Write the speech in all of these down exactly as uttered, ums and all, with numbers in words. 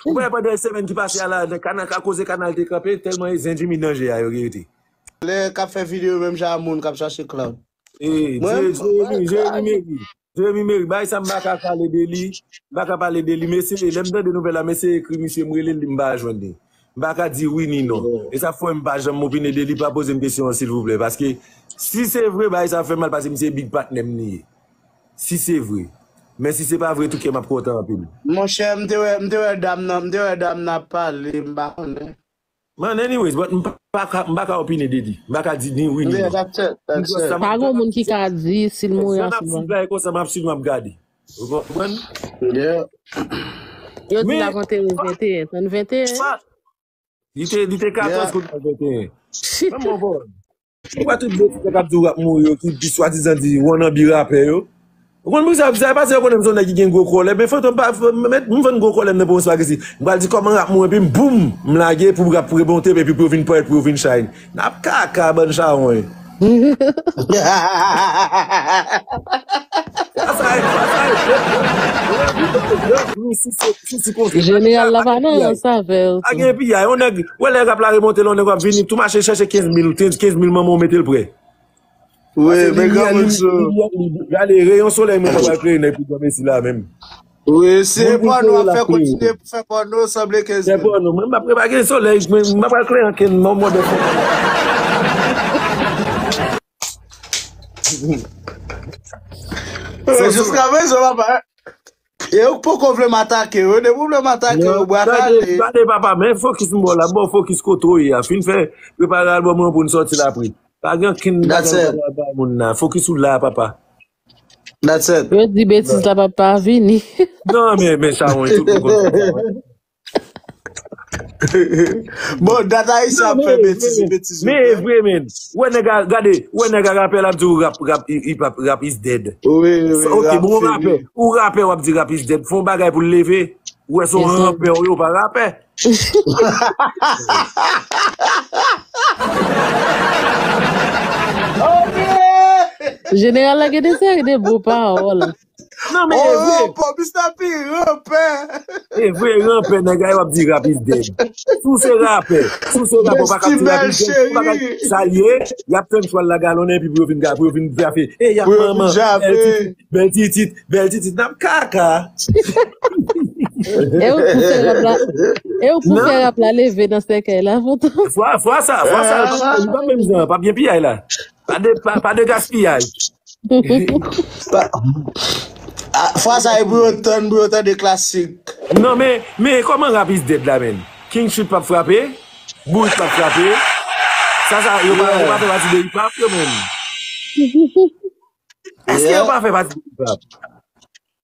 Ou pa pandan semèn ki pase a la, nan kanal, ka koze kanal te kanpe, tèlman e zen Jimmy danje a yo rete. Lè k ap fè videyo menm jan a moun k ap chache clout. Eh, Jeremy Meri. Jeremy Meri, bay sa m pa ka pale de li. M pa ka pale de li, mesye, lè m tande nouvèl la, mesye ekri misye, m rele li, m pa jwenn li. M pa ka di wi ni non. E sa fè m pa janm opine de li, pa poze m kesyon an, silvouplè. Paske, si se vre, bay sa fè mal, paske misye big patnè m li ye. Si se vre. Men si se pa vre, tou kè m ap kontan anpil. Monchè, m te wè, m te wè dam nan, m te wè dam nan ap pale, m pa konnen. Man, anyways, but m pa ka, m pa ka opine de li. M pa ka di ni wi ni non. Pa gen moun ki ka di si l mouri an silvèl. Konsa m ap swiv, m ap gade. Ou konprann? Yo di l ap antere venteyen. Tann venteyen. Li te, li te katòz kounye a venteyen. Mwen mwen bon. Ou pa tout betiz k ap di w ap mouri yo ki di swadizan di wannabe rapè yo. Ou konn poukisa sa e pase yo konnen m se yon nèg ki gen gwo kòlè, men fantom pa, men m vann gwo kòlè m nan pou yon sware si. M pral di kòman rap mouri epi m boum, m lage pou rap remonte epi pou yo vin parèt pou yo vin shine. N ap kaka bann chawony. Jeneral la pa nan rans avè w. Pa gen piyay, yon nèg, wè lè rap la remonte la, yon nèg w ap vini, tou mache chèche kenz mil, kenz mil manman w mete l prè. Wi, men granmoun sou. Gade, reyon solèy mwen pral klere nan epidòm esi la menm. Wi, se pòno ap fè kontinye pou fè pòno sanble kenz mil. Fè pòno, mwen m ap prepare solèy, mwen m ap pral klere ankenn nan mòd. Jiska prezan papa. E ou poko vle m atake yo, depi ou vle m atake yo, bwa kale. Gade papa, men fokis m ba w la, m ba w fokis kote w ye a. Fin fè prepare albòm ou an pou n sòti l apre. Pa gen ankenn bagay ou pa pral bay moun nan. Fokis ou la papa. That's it. Yo di betiz la papa vini. Non, men, men chawony, tout moun konn sa chawony. Bon, dat ayisyen ap fè betiz, betiz. Men e vre, men. Ou wè nèg a, gade, ou wè nèg a rapè l ap di w rap, rap, hip hop, rap is dead. Wi, wi, Ok, bon, rapè. Ou rapè, w ap di rap is dead. Fè yon bagay pou l leve. Ou wè se yon rapè, ou yo pa rapè. Jeneral la gen de seri de bon pawòl. Non, men e vre. Oh, Mister P, rapè. E vre, rapè, nèg la, yo ap di rap is dead. Si w se rapè, si w se rapè, ou pa ka di rap is dead, ou pa ka sa l ye, y ap fè m chwal la galonnen, epi pou yo vin, pou yo vin gafe. E y ap manman, bèl titit, bèl titit, bèl titit, n ap kaka. E ou pou fè rap la, e ou pou fè rap la leve nan sèkèy la, poutan. Fwa, fwa sa, fwa sa, li pa menm jan, pa gen piyay la. Pa de, pa, pa de gaspiyaj. Fwa sa e pou yo tann, pou yo tande klasik. Non, men, men kòman rap is dead la, menm? King Shit p ap frape? Bourik p ap frape? Sa, sa, yo pa, yo pa fè pati de hip hop, yo menm? Èske yo pa fè pati de hip hop?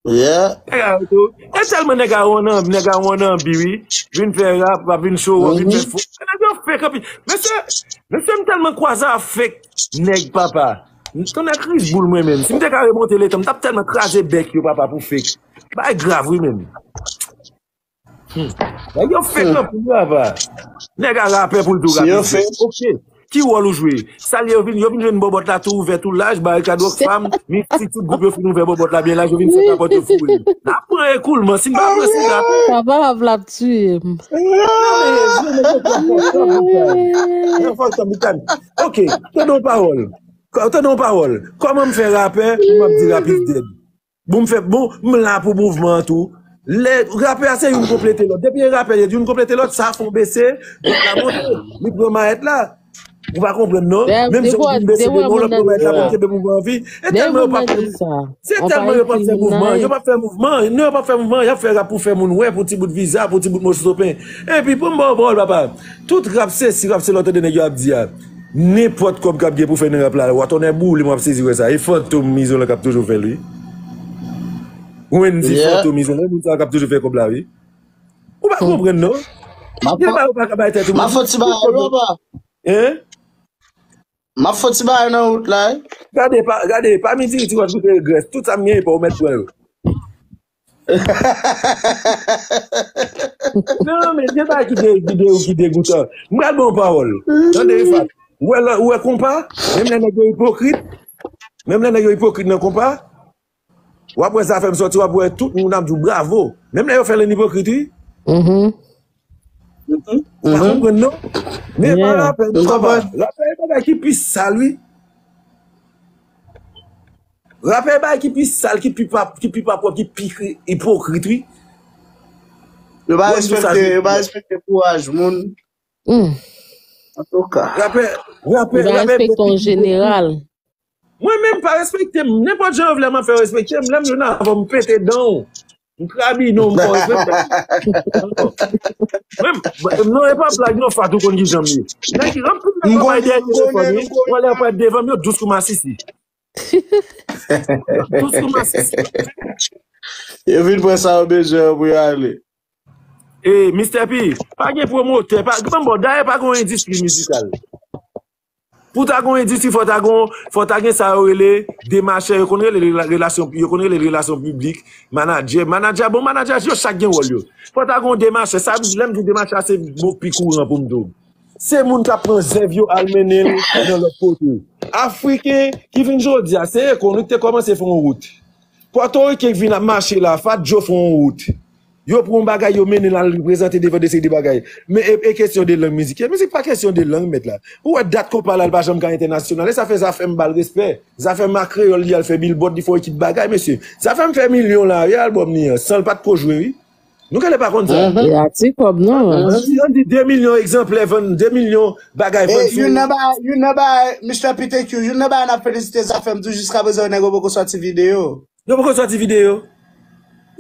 Yeah. Nèg a yo tou. E tèlman nèg a wannabe, nèg a wannabe, wi. Vin fè rap, ap vin show, ap vin fè fo. E nèg yo fake anpil. Mesye, mesye, m tèlman kwaze a fake nèg, papa. Tonnè Chris Boul mwen menm. Si m te ka remonte letan, m t ap tèlman kraze bèk yo, papa, pou fake. Bagay grav, wi, menm. Nèg yo fake anpil, papa. Nèg a rapè pou l tou rapè. Ok. Ki wòl ou jwe? Sa l ye, yo vin, yo vin jwenn bòbòt la tou ouvè, tou laj, barikad Rockfam, mistik, tout gwoup yo fin ouvè bòbòt la byen laj, yo vin fè kapòt yo foure. N ap pran ekoulman, si n pa pran, se n ap. Papa w ap l ap tiye m. Non, men, non, men, non, fòk tann, fòk tann, fòk tann. Ok, tande yon pawòl. Tande yon pawòl. Kòman m fè rapè, m ap di rap is dead. Bon, m fè, bon, m la pou mouvman an tou. Lè rapè a se youn konplete lòt. Depi e rapè, youn konplete lòt, sa fon bese, lòt la monte. Li pran mayèt la. Ou pa konprann non. Menm si youn bese de men, lòt pran mayèt la pou kenbe mouvman an vi. E tèlman yo pa konn. Se tèlman yo p ap fè mouvman. Yo p ap fè mouvman. Non, yo p ap fè mouvman. Y ap fè rap pou fè moun wè, pou ti bout viza, pou ti bout moso pen. Epi pou m ba w pawòl, papa. Tout rap se si, rap se lòt, tande nèg yo ap di a. Nenpòt kòb k ap gen pou fè nan rap la, wa tonnè boule m w ap sezi wè sa. E Fantom Izolan k ap toujou fè l, wi. Wendy, Fantom Izolan, e moun sa yo k ap toujou fè kòb la, wi. Ou pa konprann, non? Gen bagay ou pa ka bay tèt ou. M ap fè ti bagay, papa. Hein? M ap fè ti bagay nan wout la, wi. Gade, pa, gade, pa midi, ti wòch goute grès. Tout sa m genyen, pa ou mèt pran yo. Non, men gen bagay ki de, ki de, ki degoutan. M pral ba w pawòl. Tande, Ifat. Ou wè, ou wè konpa? Menm lè nèg yo ipokrit. Menm lè nèg yo ipokrit nan konpa. W ap wè zafè m sòti, w ap wè tout moun ap di w bravo. Menm lè yo fè l an ipokrit, wi. Mhm. Ou pa konprann non? Men pa rapè, non, papa. Rapè e bagay ki pi sal, wi. Rapè e bagay ki pi sal, ki pi pa, ki pi pa pwòp, ki pi kri- ipokrit, wi. Yo pa respekte, yo pa respekte kouraj moun. Hmm. Antouka. Rapè, rapè, Yo pa rapè. Respekte yon jeneral. Mwen menm pa respekte m. Nenpòt jan yo vle m ap fè respekte m. Lè m jwenn avè w, m pete dan w. M krabinon, m pa respekte m. Mwen, non, e pa blag, non, Fatou konn ki jan m ye. Nèg, anpil nèg ap bay dèyè telefòn, wi. Wè lè ap devan m, yo dous kou masisi. Dous kou masisi. Yo vin pran sa yo bezwen an pou yo ale. E, Mister P, pa gen pwomotè, pa, ban m bon, dayè pa gen yon endistri mizikal. Pou ta gen yon endistri, fò ta gen, fò ta gen sa yo rele demachè, yo konn rele rela- relasyon, yo konn rele relasyon piblik, manadjè, manadjè, bon, manadjè, yo chak gen wòl yo. Fò ta gen yon demachè, sa, lè m di demachè, se mo pi kouran pou m di w. Se moun k ap pran zèv yo al mennen l nan lòt kote. Afriken ki vin jodi a, se ekonomik te kòmanse fè yon wout. Pòtoriken k vin ap mache la, Fat Joe fè yon wout. Yo pran yon bagay, yo mennen l al reprezante devan de seri de bagay. Men e, e kesyon de lang mizik ye. Mizik pa kesyon de lang, mèt la. Ou wè dat konpa la, l pa janm ka entènasyonal. E sa fè Zafèm ba l respè. Zafèm a kreyòl li al fè billboard, li fè yon ekip bagay, mesye. Zafèm fè milyon la, wi, albòm li an, san l pa t ko jwe, wi. Nou genlè pa konn sa. E a ti kòb, non. Ann di, ann di de milyon egzanplè vann, de milyon bagay vann sou. Youn nan bagay, youn nan bagay, Mister P T Q, youn nan bagay n ap felisite Zafèm tou, jiskaprezan nèg yo poko sòti videyo. Yo poko sòti videyo.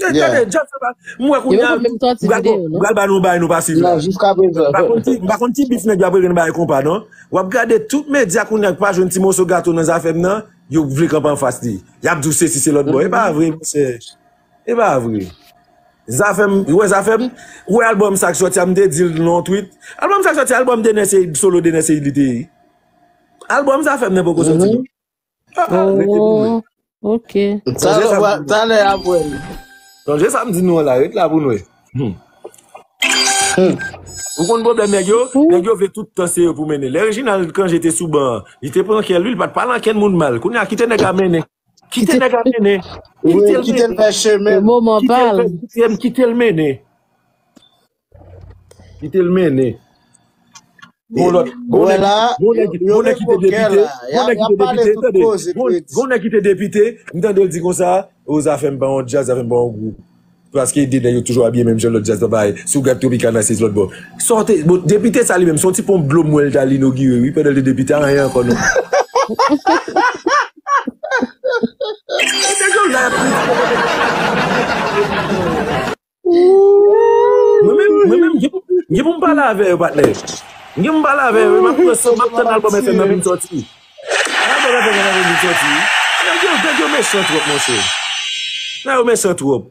Gade, djab sa pa. M wè kounye a, m pral ba nou bagay nou pa swiv la. M pa konn ki, m pa konn ki bif nèg yo ap rele nan bagay konpa, non. W ap gade tout medya kounye a ki pa jwenn ti moso gato nan Zafèm nan, yo vle kanpe anfas li. Y ap di w sesi se lòt bò. E pa vre, monchè. E pa vre. Zafèm, ou wè Zafèm, ou wè albòm sa k sòti a, m te di l nan yon tweet. Albòm sa k sòti, albòm Dener Ceïd, solo Dener Ceïd li te ye. Albòm Zafèm nan poko sòti. Ah, ah, rete pou mwen. Ok. Talè, talè apre. Sonje sa m di nou an la, ret la pou nou wè. Hmm. Ou konn pwoblèm nèg yo? Nèg yo vle tout tan se yo pou mennen. Lè Reginald Cangé te sou ban an, li te pran kè l, wi, li pa t pale ankenn moun mal. Kounye a, kite nèg la mennen. Kite nèg la mennen. Kite l mennen. Kite l fè chemen. Moman pa l. Kite l mennen. Kite l mennen. Bon lòt, bon nèg, bon nèg, bon nèg ki te depite, bon nèg ki te depite, tande, bon nèg ki te depite, m tande l di konsa, o Zafèm pa yon djaz, Zafèm pa yon gwoup. Paske de nèg yo toujou abiye menm jan lòt djaz pa bay. Si w gad Tropicana se lòt bò. Sa w te, bon, depite sa li menm, se yon ti ponp dlo m wè l t al inogire, wi, pandan l te depite, anyen ankò non. Nèg yo la ap kritike. Mwen menm, mwen menm, gen pou, gen pou m pale avè yo, patnè. Gen pou m pale avè yo, m ap pran san, m ap tann albòm F M nan vin sòti. Albòm F M nan vin sòti. Nèg yo, nèg yo mechan twòp, monchè. Nèg yo mechan twòp.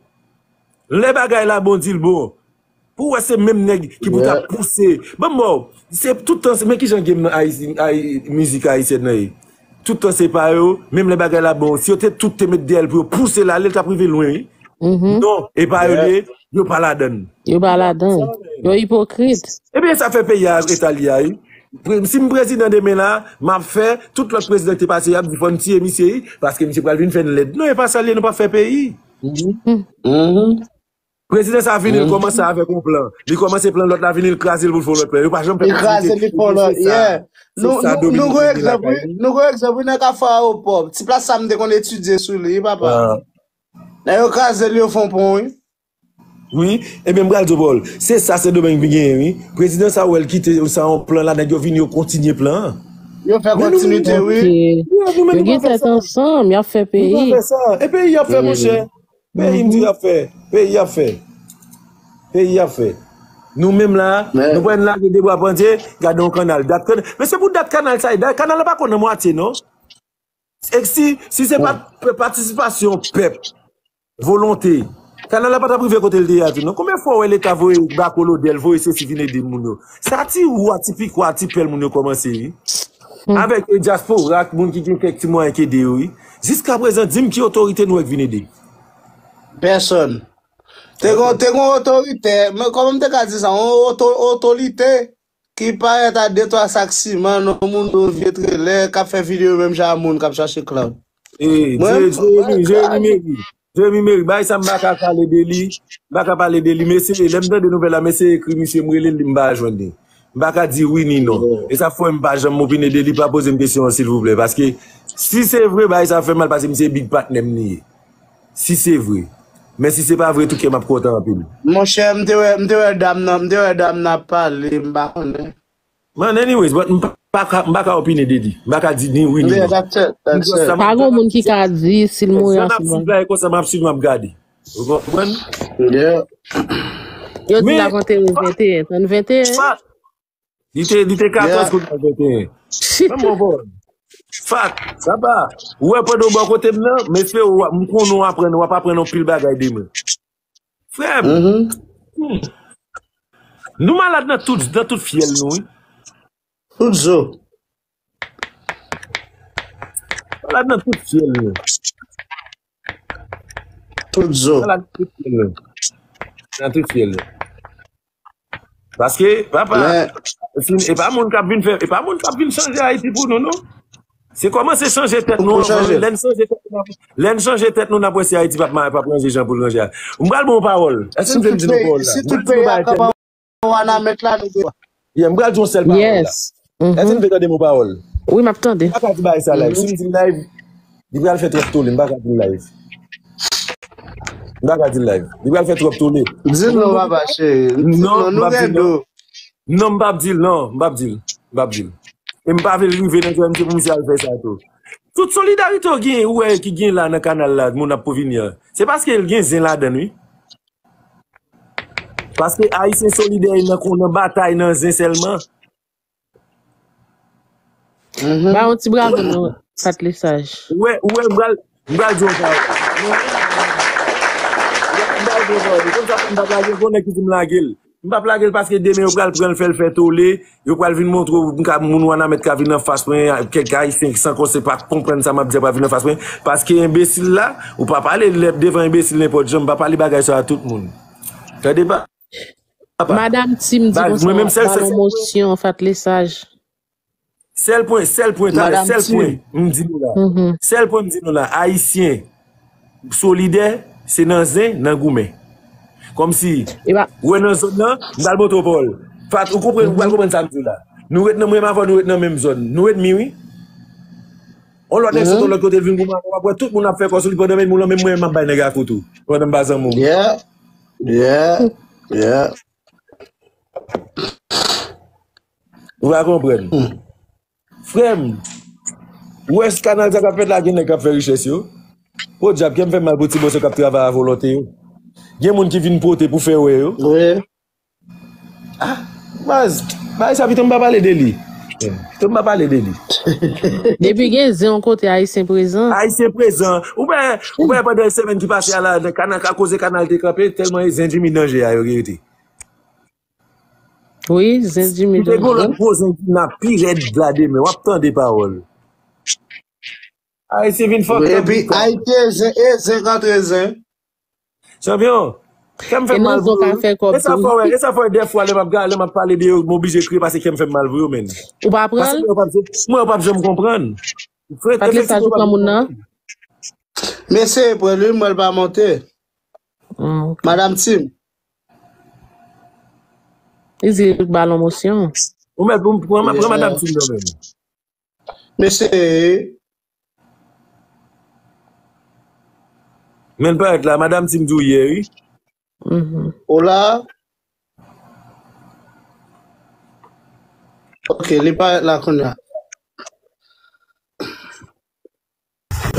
Lè bagay la bon, di l bon. Pou wè se menm nèg ki pou ta pouse. Ban m ba w, se tout tan, men kijan game nan Ayiti, Ayi-, mizik ayisyèn nan ye. Tout tan se pa yo, menm lè bagay la bon, si yo te tout te met dèyè l pou yo pouse l ale, l t ap rive lwen, wi. Non, e pa yo li ye, yo pa ladann. Yo pa ladann. Yo ipokrit. Ebyen, sa fè peyi a eta li a, wi. Pre- Si m prezidan demen la, m ap fè tout lòt prezidan ki te pase, y ap di fò n tiye misye, wi, paske misye pral vin fè n lèd. Non, e pa sa l ye, nou p ap fè peyi. Prezidan sa vini, l kòmanse avèk yon plan. Li kòmanse plan, lòt la vini, l kraze l pou l fè yon lòt plan. Yo pa janm fè kontinite. Li kraze l, li fè yon lòt, yeah. Nou, nou, nou gon egzanp, wi. Nou gon egzanp, wi, nan Kafou Ayewopò. Ti plas sa m te konn etidye sou li, wi, papa. Lè yo kraze l, yo fè yon pon, wi. Wi, ebyen, m pral di w, Paul, se sa Sendomeng vin genyen, wi. Prezidan sa wè l kite sa yon plan la, nèg yo vini, yo kontinye plan an. Yo fè kontinite, wi. Yo gen tèt ansanm, y ap fè peyi. E peyi y ap fè, monchè. Peyi m di y ap fè. Peyi y ap fè. Peyi y ap fè. Nou menm la, nou pran lage de bwa pandye, gade yon kannal. Dat kannal. Men se pou dat kannal sa ye. Dat kannal la pa konn nan mwatye, non. E si, si se pa patisipasyon pèp, volonte, kannal la pa t ap rive kote l te ye a tou, non. Konbyen fwa w wè Leta voye bako lodè l, voye sesi vin ede moun yo? Se a ti wou a, ti pikwa a, ti pèl moun yo kòmanse, wi. Avèk, e, dyaspora, ak moun ki gen kèk ti mwayen k ede yo, wi. Jiskaprezan, di m ki otorite nou wè k vin ede? Pèsòn. Te gon, te gon otorite, men kòman m te ka di sa? Yon oto-, otorite ki parèt a de twa sak siman, yon moun yon vye trelè, k ap fè videyo menm jan a moun k ap chache clout. E, Jeremi, Jeremi Meri. Jeremy Mary, bagay sa m pa ka pale de li. M pa ka pale de li. M eseye, lè m tande nouvèl la, m eseye ekri misye, m rele l, m pa jwenn li. M pa ka di wi ni non. E sa fè m pa janm opine de li, pa poze m kesyon an, silvouplè. Paske si se vre, bagay sa fè mal, paske misye big patnè m li ye. Si se vre. Men si se pa vre, tou kè m ap kontan anpil. Monchè, m te wè, m te wè dam nan, m te wè dam nan ap pale, m pa konnen. Man, anyways, but m pa, pa ka, m pa ka opine de li. M pa ka di ni wi ni non. That's it, that's it. Pa gen moun ki ka di si l mouri an silvan. Jan n ap swiv la, e konsa m ap swiv, m ap gade. Ou konprann? Yeah. Yo di l ap antere venteyen, tann venteyen. Li te, li te katòz kounye a venteyen. Menm bon bon. Fak, sa pa. Ou wè pandan w bò kote m nan, mesye, w ap, m konnen w aprann, w ap aprann yon pil bagay de mwen. Frè m. Hmm. Nou malad nan tout, nan tout fyèl nou, wi. Tout zo. Malad nan tout fyèl nou. Tout zo. Malad nan tout fyèl nou. Nan tout fyèl nou. Paske, papa, e pa moun k ap vin fè, e pa moun k ap vin chanje Ayiti pou nou, non. Se kòmanse chanje tèt nou anvan, lè n chanje tèt nou, lè n chanje tèt nou, n ap wè si Ayiti p ap, p ap ranje jan pou l ranje a. M pral ba w pawòl. Èske m vle m di nou pawòl la? Mwen di nou bagay tèlman. Wana met la nou dwe. Yeah, m pral di yon sèl pawòl la. Èske m vle tande mon pawòl? Wi, m ap tande. M pa ka di bagay sa live. Si m di l live, li pral fè twòp tole, m pa ka di l live. M pa ka di l live. Li pral fè twòp tole. Di l non, papa cheri. Di l non, nou gen do. Non, m p ap di l, non, m p ap di l. M p ap di l. E m pa vle l rive nan jwèt misye pou misye al fè sa tou. Tout solidarite w gen, ou wè ki gen la nan kanal la, moun ap pou vini an. Se paske l gen zen ladan l, wi. Paske Ayisyen solidè nan, nan batay, nan zen sèlman. Ba yon ti bravo non, Fat Lesaj. Ou wè, ou wè, m pral, m pral di yon sa. M pral di yon sa. Konn sa fè m pa lage l, konnen ki di m lage l. M p ap lage l paske demen yo pral pran l, fè l fè tole. Yo pral vin montre w, m ka, moun Wanament ka vin anfas mwen, kèk Ayisyen san konsèy pa konprann sa m ap di a pral vin anfas mwen. Paske enbesil la, ou pa pale lè devan enbesil nenpòt jan, m pa pale bagay sa a tout moun. Tande pa? Papa. Madam Tim di konsa, balon mosyon, Fat Lesaj. Sèl pwen, sèl pwen, talè, sèl pwen, m di nou la. Sèl pwen m di nou la, Ayisyen solidè, se nan zen, nan goumen. Kòmsi, ou wè nan zòn nan, m pral montre w pawòl. Fat, ou konprann, ou pral konprann sa m di w la. Nou ret nan, mwen menm avè w, nou ret nan menm zòn. Nou ret mi, wi. On lòt nèg sot on lòt kote, l vin goumen avè w, w ap wè tout moun ap fè kò sou li pandan menm moun lan, menm mwen menm m ap bay nèg a kout tou. Pandan m pa zanmi w. Yeah. Yeah. Yeah. Ou pa konprann. Frè m, ou wè kanal sa k ap fèt la, gen nèg k ap fè richès yo. Podyab, kè m fè m mal pou ti bòs yo k ap travay a volonte yo. Gen moun ki vin pote pou fè wè yo. Wi. Ah, baz, bagay sa pito m pa pale de li. Pito m pa pale de li. Depi gen zen yon kote, Ayisyen prezan. Ayisyen prezan. Ou wè, ou wè pandan semèn ki pase a la, kanal, ka koze kanal te kanpe, tèlman zen Jimmy danje a yo rete. Wi, zen Jimmy danje. Si te gen lòt gwo zen ki nan pi rèd la demen, w ap tande pawòl. Ayisyen vin fòk. Epi Ayiti e zen, e zen k antre zen. Chanpyon, kè m fè m mal pou yo. E sa fè wè, e sa fè wè dèfwa lè m ap ga-, lè m ap pale de yo, m oblije kriye paske kè m fè m mal pou yo, menn. Ou pa pran l? Paske mwen yo p ap, mwen yo p ap janm konprann. Fre, efektivman, yo p ap janm konprann. Mesye, pran li, mwen l pa monte. Madam Tim. Li di balon mosyon. Ou mèt pran, pran, pran Madam Tim nan menm. Mesye. Men l parèt la, Madam Tim di w yè, wi. Hola. Ok, li parèt la kounye a.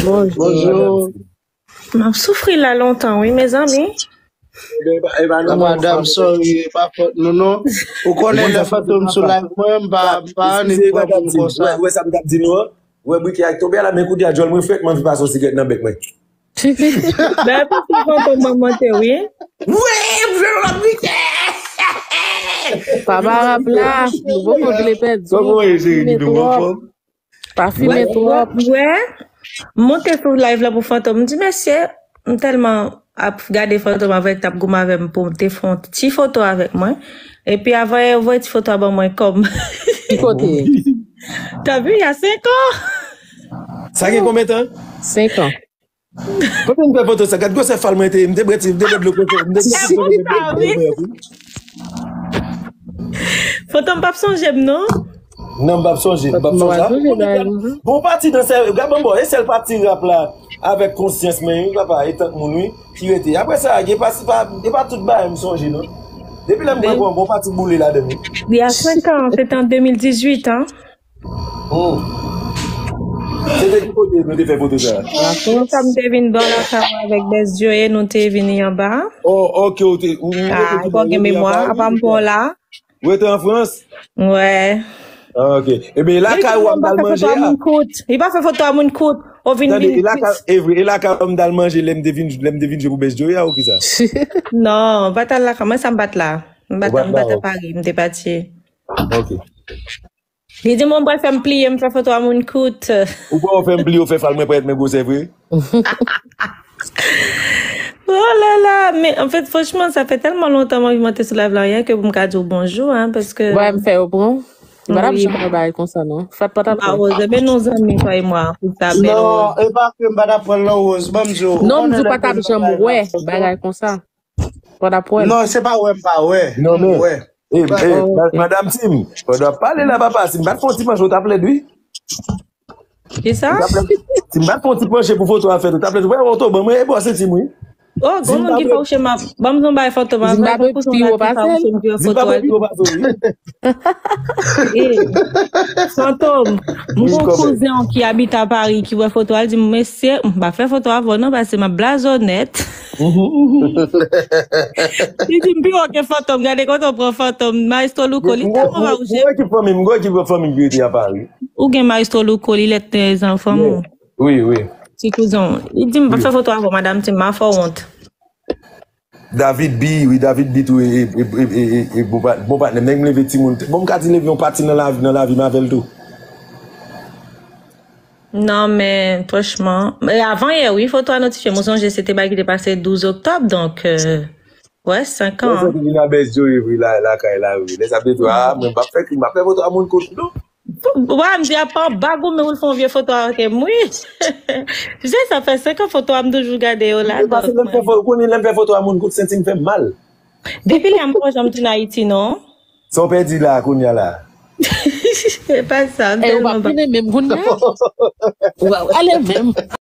Bonjou. Bonjou. M ap soufri la lontan, wi, mezanmi. Ebyen, e pa, e pa nou, madam, sorry, e pa fòt nou, non. Ou konnen lè Fantom sou live mwen, m pa, m pa annik pran pou m konsa. Ou wè sa m t ap di nou an? Ou wè brikè a k tonbe a la, men kounye a djòl mwen frèt, m anvi pase yon sigrèt nan bèk mwen. Bèl pase Fantom mwen monte, wi. Wi, m jwenn yon lòt brikè. Papa rap la, nou poko vle pèdi. Kòman w ye, cheri, ki nou anfòm? Pa fimen twòp. Wè, m monte sou live la pou Fantom. M di, mesye, m tèlman ap gade Fantom avèk, t ap goumen avè m pou te fè yon ti foto avèk mwen. Epi avan yè, yo voye ti foto a ban mwen kòm. Ki kote? Tanpri, y a senk an. Sa gen konbyen tan? Senk an. Kote m fè foto sa? Gad gwosè fal mwen te ye. M te bwè ti, m te bwè dlo kote. M te bwè ti kote. Foto m p ap sonje m non. Non, m p ap sonje. M p ap sonje. Bon pati nan sèl, gad bon bò, e sèl pati rap la avèk konsyans mwen wi papa, e tank moun wi ki rete. Apre sa, e pa, e pa tout bagay m sonje non. Depi lè m pran bon pati boule ladan wi. Il y a cinq ans, c'était en deux mille dix-huit, hein. Hmm. Se te ki kote nou te fè foto sa? Konsa m te vin bò lakay mwen avèk Best Joe, nou te vini anba. Oh, ok, ou te ou ou Ah, ou te ou gen memwa, apa m pa w la. Ou rete an Frans? Wè. Ah, ok. Ebyen, e lakay ou a m t al manje a. Li pa fè foto a moun kout. Ou vin Tande, vin e lakay, e vre, e lakay ou a m t al manje lè m te vin, lè m te vin jwe pou Best Joe a ou kisa? Non, pa t al lakay mwen, sa m pa t la. M pa t la, m pa t a Paris, m te pati. Ok. Li di mwen pral fè m pliye, m fè foto a moun kout. Ou pa fè m pliye, ou fè fal mwen parèt men gwosè vre. Oh là là, men anfèt franchman sa fè tèlman lontan mwen anvi monte sou live la, rien ke pou m ka di w bonjou hein, paske. Wè m fè yo pran. M pa t ap janm wè bagay konsa non. Fat pa t ap wè. Rose, men nou zanmi toi et moi, pou sa bèl. Non, e pa ke m pa t ap pran l non Rose, ban m di w. Non, m di w pa t ap janm wè bagay konsa. Pa t ap wè l. Non, se pa wè m pa wè. Non men. Wè. E, e, madanm Tim, pandan w ap pale la papa, si m pa t fè yon ti panche ou t ap lèd wi. Kisa? Si m pa t fè yon ti panche pou foto a fèt ou t ap lèd wi. Wè otoban mwen e bò senti m wi. Oh, gon moun ki fawouche m ap ban m yon bagay Fantom avè l, gon kouzen w la ki fawouche m ki wè foto a wi. Fantom, m gon kouzen w ki abite a Paris ki wè foto a, l di m mesye, m pa fè foto avè w non paske m ap blaze w nèt. Li di m pi wo ke Fantom, gade kote w pran Fantom, Maestro Louko, li tèlman fawouche. M gon ekip fanmi m, m gon ekip fanmi m ki rete a Paris. Ou gen Maestro Louko, li lèt zanfan m. Wi, wi. Ti kouzen w. Li di m pa fè foto avè w, madanm Tim, m a fè w wont. David B, wi, David B tou e, e, e, e, e, e bon, pa- bon patnè m. Nèg m leve timoun. Bon, m ka di leve yon pati nan lavi, nan lavi m avè l tou. Non, men franchman, e avan yè wi, foto a notifye m. Ou sonje se te bagay ki te pase douz oktòb, donk, euh, wè, senk an. Lè sa te vin a Best Joe vre la, lakay la, wi. Lè sa te tou, ah, mwen m p ap fè krim, m ap fè foto a moun kout non. Wè, m di apa w bagou men ou l fè yon vye foto avè m wi. Je sa fè senk an foto a m toujou gade yo la. Ou konnen lè m fè foto a moun kout senti m fè m mal. Depi lè a m pa janm tounen Ayiti non. Sa w pèdi la kounye a la? E pa sa, m tèlman pa. Ou ap vini menm kounye a? Ou ale menm.